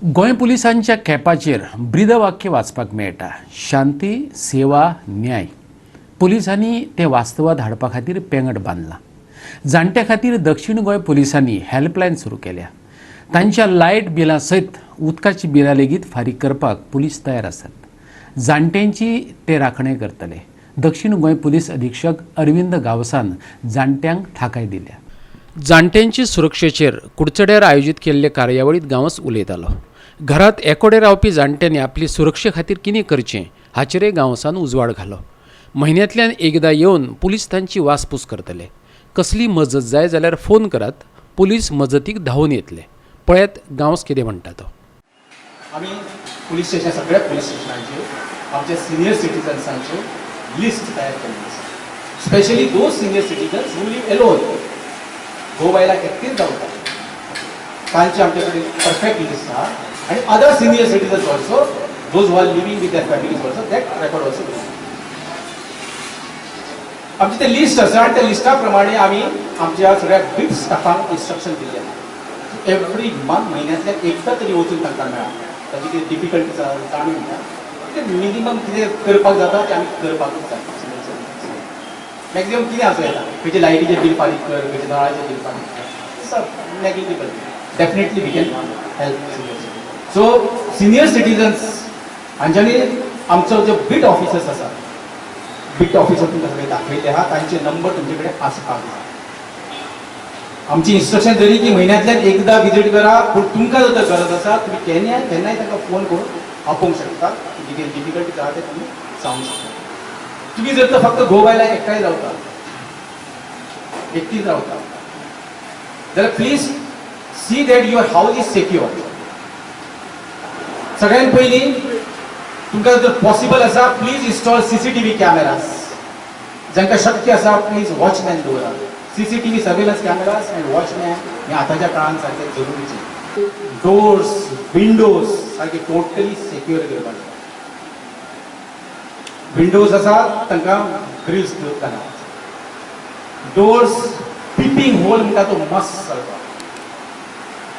गोंय पुलिसांच्या कॅपाचेर ब्रीदवाक्य वाचपाक मेळटा, शांती, सेवा, न्याय. पुलिसांनी तें वास्तवात हाडपा खातीर पेंगट बांदलां. जाणट्या खातीर दक्षिण गोंय पुलिसांनी हेल्पलायन सुरू केल्या. तांच्या लायट बिलां सयत उदकाची बिलां लेगीत फारीक करपाक पुलीस तयार आसात. जाणट्यांची ते राखणे करतले. दक्षिण गोंय पुलीस अधीक्षक अरविंद गांवसान जाणट्यांक थाकाय दिल्या. जाणट्यांची सुरक्षेचेर कुडचड्यार आयोजीत केल्ले कार्यावळींत गांवस उलयतालो. घरात एकोडे रावपी जाणट्यांनी आपली सुरक्षे खातीर कितें करचें हाचेरय गांवसान उजवाड घालो. म्हयन्यांतल्यान एकदां येवन पुलीस तांची वासपूस करतले. कसली मजत जाय जाल्यार फोन करात, पुलीस मजतीक धांवून येतले. पळयात गांवस कितें म्हणटा तो. आमी पुलीस स्टेशन, सगळ्या पुलीस स्टेशनांचेर आमच्या सिनियर सिटीजन्सांच्यो लिस्ट तयार केल्ली आसा, specially those senior citizens who live alone. घोव बायला एकटीच रावता तांची आमचे कडेन परफेक्ट लिस्ट आहा आनी other senior citizens also, those who are living with their families also, that record also. आमची ते लिस्ट आसा आनी त्या लिस्टा प्रमाणे आमी आमच्या सगळ्या बीट स्टाफांक इन्स्ट्रक्शन दिल्लें आहा, एवरी मंथ, म्हयन्यांतल्यान एकदां तरी वचून तांकां मेळा, ताची कितें डिफिकल्टीज आसा जाणून घ्या. कितें मिनिमम कितें करपाक जाता तें आमी करपाकूच जाय. मॅक्झिमम कितें आसूं येता? खंयचे लायटीचें बील फारीक कर, खंयचे नळाचें बील फारीक कर, it's negligible. Definitely we can help senior citizen. So senior citizens हांच्यांनी आमचो जो बीट ऑफिसर्स आसा, बीट ऑफिसर तुमकां सगळे दाखयल्ले आहा, तांचे नंबर तुमचे कडेन आसपाक जाय. आमची इन्स्ट्रक्शन जरी की म्हयन्यांतल्यान एकदां विजीट करा, पूण तुमकां जर तर गरज आसा, तुमी केन्नाय केन्नाय तांकां फोन करून आपोवंक शकता. तुमची कितें डिफिकल्टी आहा तें तुमी सांगूंक शकता. तुमी जर तर फक्त घोव बायला एकठांय रावता, एकटीच रावता जाल्यार please see that your house is secure. सगळ्यात पयलीं तुमकां जर पॉसिबल आसा, please install CCTV cameras. जांकां शक्य आसा, प्लीज वॉचमॅन दवरा. CCTV surveillance cameras and watchman हे आतांच्या काळान सारके जरुरीचे. डोर्स, विंडोज सारके टोटली सेक्युअर करपाचे. विंडोज आसा तांकां ग्रिल्स घालप. डोर्स पिपिंग होल म्हणटा तो मस्ट सारको.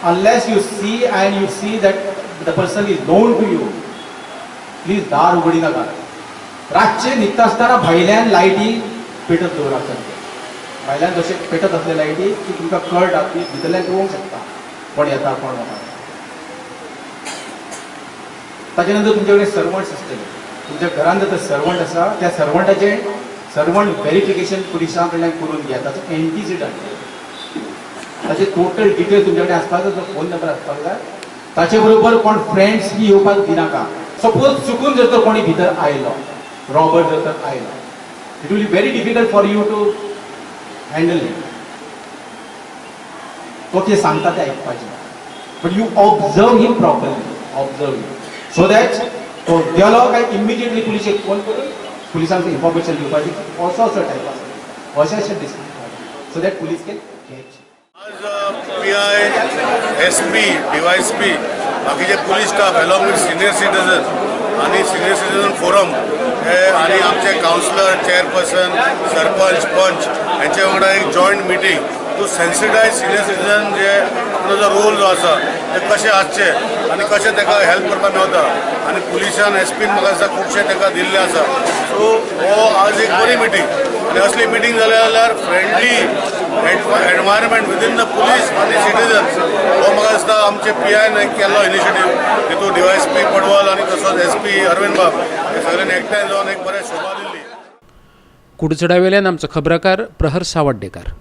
Unless you see and you see that the person is known to you, please दार उगडी नाका. रातचे न्हिदता आसतना भायल्यान लायटी पेटत दवरात सारके. भायल्यान जशे पेटत आसले लायटी की तुमकां कळटा की भितरल्यान पळोवंक शकता कोण येता, कोण वता. ताच्या नंतर तुमचे कडेन सर्वंट्स आसतले. तुमच्या घरान जर सर्वंट आसा, त्या सर्वंटाचें सर्वंट व्हेरिफिकेशन पुलिसां कडल्यान करून घ्या. ताचो एंटीसिडंट, ताचे टोटल डिटेल्स तुमच्या कडेन आसपाक जाय. फोन नंबर आसपाक जाय. ताचे बरोबर कोण फ्रेंड्स बी येवपाक दिनाका. सपोज चुकून जर तर कोणी भितर आयलो, रॉबर जर तर आयलो, it will be very difficult for you to handle him. तो कितें सांगता तें आयकपाचें, but you observe him properly, observe him so that तो गेलो काय इमिजिएटली पुलिशेक फोन करून पुलिसांक इन्फॉर्मेशन दिवपाची, असो असो टायप आसा, अशें अशें दिसता, so that police can catch. आज पीआय, एसपी, डीवायएसपी, बाकीचे police staff along with senior citizen आणि सिनियर सिटीजन फोरम हे आणि आमचे कावन्सिलर, चेअरपर्सन, सरपंच, पंच यांच्या वांगडा एक joint meeting to sensitize senior citizen, जे आपलो जो रोल जो आसा ते कशे आसचे आनी कशें ताका हेल्प करपाक मेवता. आनी पुलिसान, एसपीन म्हाका दिसता खुबशे ताका दिल्ले आसा. सो हो आज एक बरी मिटींग आनी असली मिटींग जाली जाल्यार friendly environment within the police आनी सिटीजन्स, हो म्हाका दिसता आमचे पीआयन एक केल्लो इनिशिएटीव. तितून डीवायएसपी पडवल आनी तसोच एसपी अरविंद बाब हे सगळ्यांनी एकठांय जावन एक बरें शोभा दिल्ली. कुडचड्यावेल्यान आमचो खबराकार प्रहर सावड्डेकार.